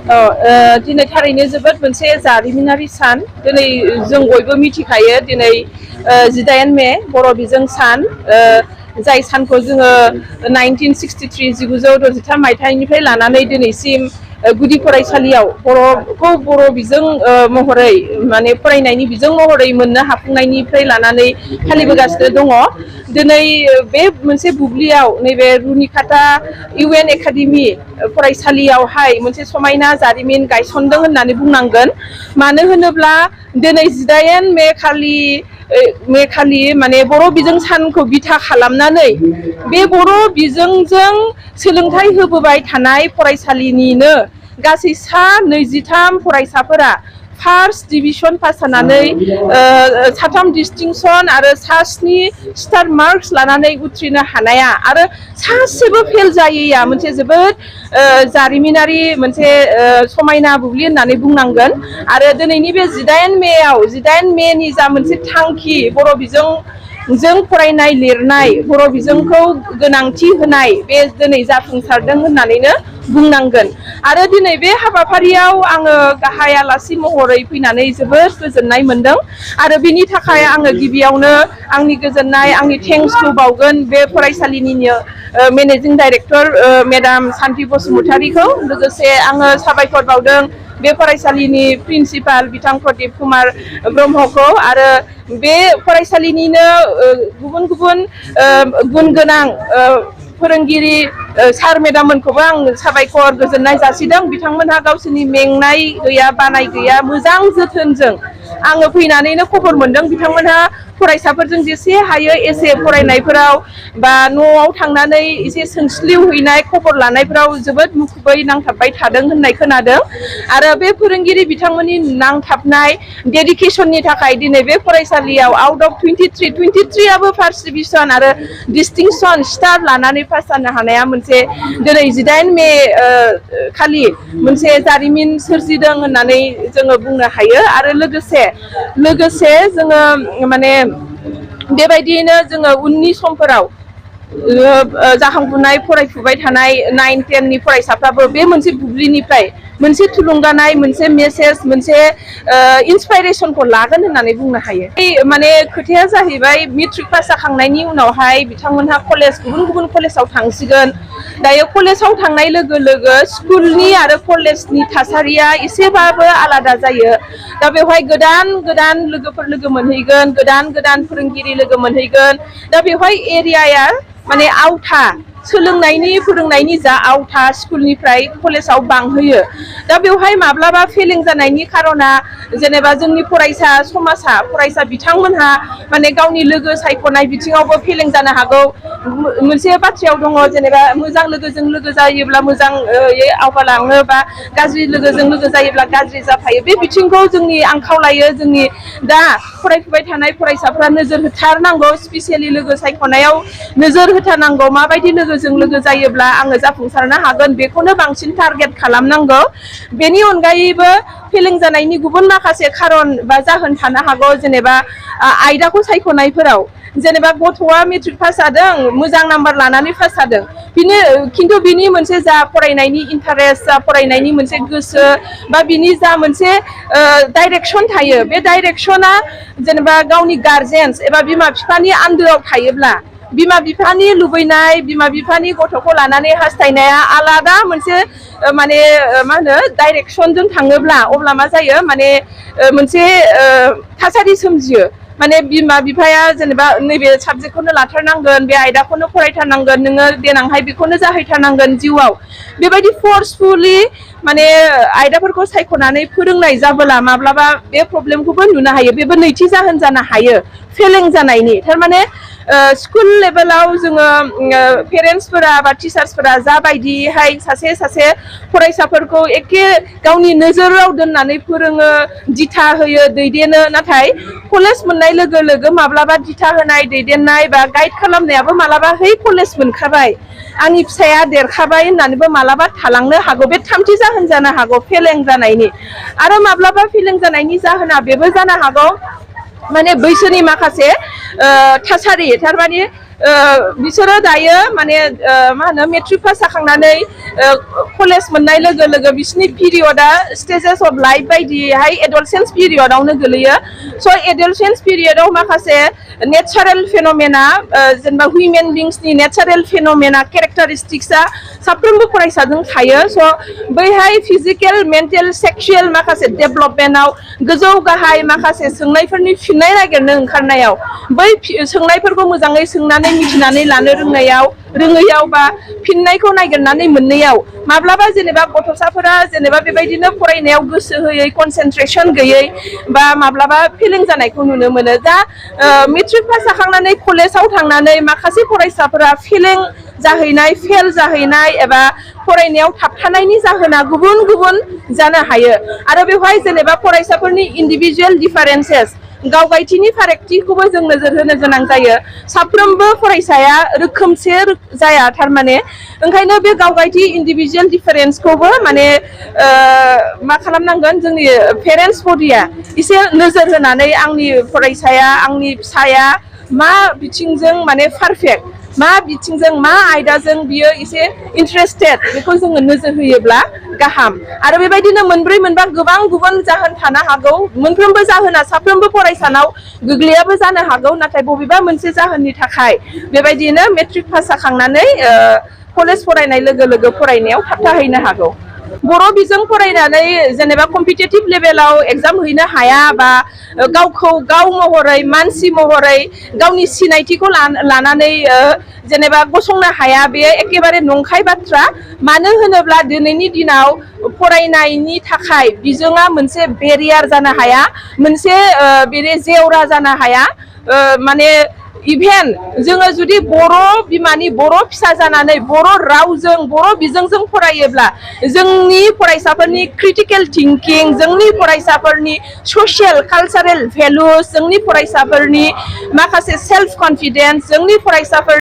दिनै थारैनो जोबोद मोनसे जारिमिनारि सान दिनै जों बयबो मिथिखायो दिनै 18 मे बर' बिजों सान जाय सानखौ जोङो 1963 1963 मायथाइनिफ्राय लानानै दिनैसिम गुदि फरायसालियाव बर'खौ बर' बिजों महरै माने फरायनायनि बिजों महरै मोननो हाफुंनायनिफ्राय लानानै फालिबोगासिनो दङ दिनै बे मोनसे बुब्लियाव नैबे रुनिकाटा इउ.एन एकाडेमि फरायसालियावहाय मोनसे समायना जारिमिन गायसनदों होननानै बुंनांगोन मानो होनोब्ला दिनै 18 मे खालि माने बर' बिजों सानखौ बिथा खालामनानै बे बर' बिजोंजों सोलोंथाइ होबोबाय थानाय फरायसालिनिनो गासै सा 23 फरायसाफोरा फार्स्ट डिभिजन पास जानानै साथाम डिस्टिंसन आरो सा 7 स्टार मार्कस लानानै उथ्रिनो हानाया आरो सासेबो फेल जायैया मोनसे जोबोद जारिमिनारि मोनसे समायना बुब्लि होननानै बुंनांगोन आरो दिनैनि बे 18 मेनि जा मोनसे थांखि बर' बिजोंजों फरायनाय लिरनाय बर' बिजोंखौ गोनांथि होनाय बे दिनै जाफुंसारदों होननानैनो बुंनांगोन आरो दिनै बे हाबाफारियाव आङो गाहाय आलासि महरै फैनानै जोबोद गोजोननाय मोनदों आरो बिनि थाखाय आङो गिबियावनो आंनि गोजोननाय आंनि थेंक्सखौ बावगोन बे फरायसालिनिनो मेनेजिं डाइरेक्टर मेडाम सान्थि बसुमतारीखौ लोगोसे आङो साबायखर बावदों बे फरायसालिनि प्रिन्सिपाल बिथां प्रदीप कुमार ब्रह्मखौ आरो बे फरायसालिनिनो गुबुन गुबुन गुन गोनां फोरोंगिरि सार मेडाममोनखौबो आं साबायखर गोजोननाय जासिदों बिथांमोनहा गावसोरनि मेंनाय गैया बानाय गैया मोजां जोथोनजों आङो फैनानैनो खबर मोनदों बिथांमोनहा फरायसाफोरजों जेसे हायो एसे फरायनायफोराव बा न'आव थांनानै एसे सोंस्लिउ हैनाय खबर लानायफोराव जोबोद मुखुबै नांथाबबाय थादों होननाय खोनादों आरो बे फोरोंगिरि बिथांमोननि नांथाबनाय डेडिकेसननि थाखाय दिनै बे फरायसालियाव आउट अफ 23 फार्स्ट डिभिजन आरो डिस्टिंसन स्टार लानानै पास जानो हानाया मोनसे दिनै 18 मे खालि मोनसे जारिमिन सोरजिदों होननानै जोङो बुंनो हायो आरो लोगोसे जोङो माने बेबायदियैनो जोङो उननि समफोराव जाखांफुनाय फरायफुबाय थानाय 9, 10 नि फरायसाफ्राबो बे मोनसे बुब्लिनिफ्राय मोनसे थुलुंगानाय मोनसे मेसेज मोनसे इन्सपाइरेसनखौ लागोन होननानै बुंनो हायो माने खोथाया जाहैबाय मेट्रिक पास जाखांनायनि उनावहाय बिथांमोनहा गुबुन गुबुन कलेजाव थांसिगोन दायो कलेजाव थांनाय लोगो लोगो स्कुलनि आरो कलेजनि थासारिया एसेबाबो आलादा जायो दा बेवहाय गोदान लोगोफोर लोगो मोनहैगोन गोदान फोरोंगिरि लोगो मोनहैगोन दा बेवहाय एरियाया माने आवथा सोलोंनायनि फोरोंनायनि जा आवथा स्कुलनिफ्राय कलेजाव बांहोयो दा बेवहाय माब्लाबा फेलें जानायनि खारना जेनेबा जोंनि फरायसा समाजा फरायसा बिथांमोनहा माने गावनि लोगो सायख'नाय बिथिङावबो फेलें जानो हागौ मोनसे बाथ्रायाव दङ जेनेबा मोजां लोगोजों लोगो जायोब्ला मोजां आवगालाङो बा गाज्रि लोगोजों लोगो जायोब्ला गाज्रि जाफायो बे बिथिंखौ जोंनि आं खावलायो जोंनि दा फरायफुबाय थानाय फरायसाफ्रा नोजोर होथारनांगौ स्पेसियेलि लोगो सायख'नायाव नोजोर होथारनांगौ माबायदि लोगोजों लोगो जायोब्ला आङो जाफुंसारनो हागोन बेखौनो बांसिन टारगेट खालामनांगौ बेनि अनगायैबो फेलें जानायनि गुबुन माखासे खारन बा जाहोन थानो हागौ जेनेबा आयदाखौ सायख'नायफोराव जेनेबा गथ'आ मेट्रिक पास जादों मोजां नाम्बार लानानै पास जादों खिन्थु बिनि मोनसे जा फरायनायनि इन्टारेस्ट जा फरायनायनि मोनसे गोसो बा बिनि जा मोनसे डाइरेक्सन थायो बे डाइरेक्सना जेनेबा गावनि गार्जेन्स एबा बिमा बिफानि आन्दोआव थायोब्ला बिमा बिफानि लुबैनाय बिमा बिफानि गथ'खौ लानानै हास्थायनाया आलादा मोनसे माने मा होनो डाइरेक्सनजों थाङोब्ला अब्ला मा जायो माने मोनसे थासारि सोमजियो माने बिमा बिफाया जेनेबा नैबे साबजेक्टखौनो लाथारनांगोन बे आयदाखौनो फरायथारनांगोन नोङो देनांहाय बेखौनो जाहैथारनांगोन जिउआव बेबायदि फर्सफुलि माने आयदाफोरखौ सायख'नानै फोरोंनाय जाबोला माब्लाबा बे प्रब्लेमखौबो नुनो हायो बेबो नैथि जाहोन जानो हायो फेलें जानायनि थारमाने स्कुल लेभेलाव जोङो पेरेन्टसफोरा बा टिचार्सफोरा जाबायदिहाय सासे फरायसाफोरखौ एखे गावनि नोजोराव दोननानै फोरोङो दिथा होयो दैदेनो नाथाय कलेज मोननाय लोगो लोगो माब्लाबा दिथा होनाय दैदेननाय बा गाइड खालामनायाबो मालाबा कलेज मोनखाबाय आंनि फिसाया देरखाबाय होननानैबो मालाबा थालांनो हागौ बे थामथि जाहोन जानो हागौ फेलें जानायनि आरो माब्लाबा फेलें जानायनि जाहोना बेबो जानो हागौ माने बैसोनि माखासे थासारि थारमाने बिसोरो दायो माने मा होनो मेट्रिक पास जाखांनानै कलेज मोननाय लोगो लोगो बिसोरनि पिरियडा स्टेजेस अफ लाइफ बायदिहाय एडलसेन्स पिरियडआवनो गोलैयो स' एडलसेन्स पिरियडआव माखासे नेचारेल फेन'मेना जेनेबा हिउमेन बिंसनि नेचारेल फेन'मेना केरेक्टारिस्टिक्सआ साफ्रोमबो फरायसाजों थायो स' बैहाय फिजिकेल मेन्टेल सेक्सुयेल माखासे डेभेलपमेन्टआव गोजौ गाहाय माखासे सोंनायफोरनि फिननाय नागिरनो ओंखारनायाव बै सोंनायफोरखौ मोजाङै सोंनानै मिथिनानै लानो रोङैयाव बा फिननायखौ नागिरनानै मोनैयाव माब्लाबा जेनेबा गथ'साफोरा जेनेबा बेबायदिनो फरायनायाव गोसो होयै कनसेन्ट्रेसन गैयै बा माब्लाबा फेलें जानायखौ नुनो मोनो दा मेट्रिक पास जाखांनानै कलेजाव थांनानै माखासे फरायसाफोरा फेलें जाहैनाय फेल जाहैनाय एबा फरायनायाव थाबथानायनि जाहोना गुबुन गुबुन जानो हायो आरो बेवहाय जेनेबा फरायसाफोरनि इन्डिभिजुवेल डिफारेन्सेस गावगायथिनि फारागथिखौबो जों नोजोर होनो गोनां जायो साफ्रोमबो फरायसाया रोखोमसे जाया थारमाने ओंखायनो बे गावगायथि इन्डिभिजुवेल डिफारेन्सखौबो माने मा खालामनांगोन जोंनि पेरेन्टस बडिया एसे नोजोर होनानै आंनि फरायसाया आंनि फिसाया मा बिथिंजों माने पारफेक्ट मा बिथिंजों मा आयदाजों बियो एसे इन्टारेस्टेड बेखौ जोङो नोजोर होयोब्ला गाहाम आरो बेबायदिनो मोनब्रै मोनबा गोबां गुबुन जाहोन थानो हागौ मोनफ्रोमबो जाहोना साफ्रोमबो फरायसानाव गोग्लैयाबो जानो हागौ नाथाय बबेबा मोनसे जाहोननि थाखाय बेबायदिनो मेट्रिक पास जाखांनानै कलेज फरायनाय लोगो लोगो फरायनायाव थाबथाहैनो हागौ बर' बिजों फरायनानै जेनेबा कम्पिटिटिभ लेभेलाव एग्जाम हैनो हाया बा गावखौ गाव महरै मानसि महरै गावनि सिनायथिखौ लानानै जेनेबा गसंनो हाया बेयो एखेबारे नंखाय बाथ्रा मानो होनोब्ला दिनैनि दिनाव फरायनायनि थाखाय बिजोङा मोनसे बेरियार जानो हाया मोनसे बेनि जेवरा जानो हाया माने इभेन जोङो जुदि बर' बिमानि बर' फिसा जानानै बर' रावजों बर' बिजोंजों फरायोब्ला जोंनि फरायसाफोरनि क्रिटिकेल थिंकिं जोंनि फरायसाफोरनि ससियेल कालचारेल भेलुस जोंनि फरायसाफोरनि माखासे सेल्फ कनफिडेन्स जोंनि फरायसाफोर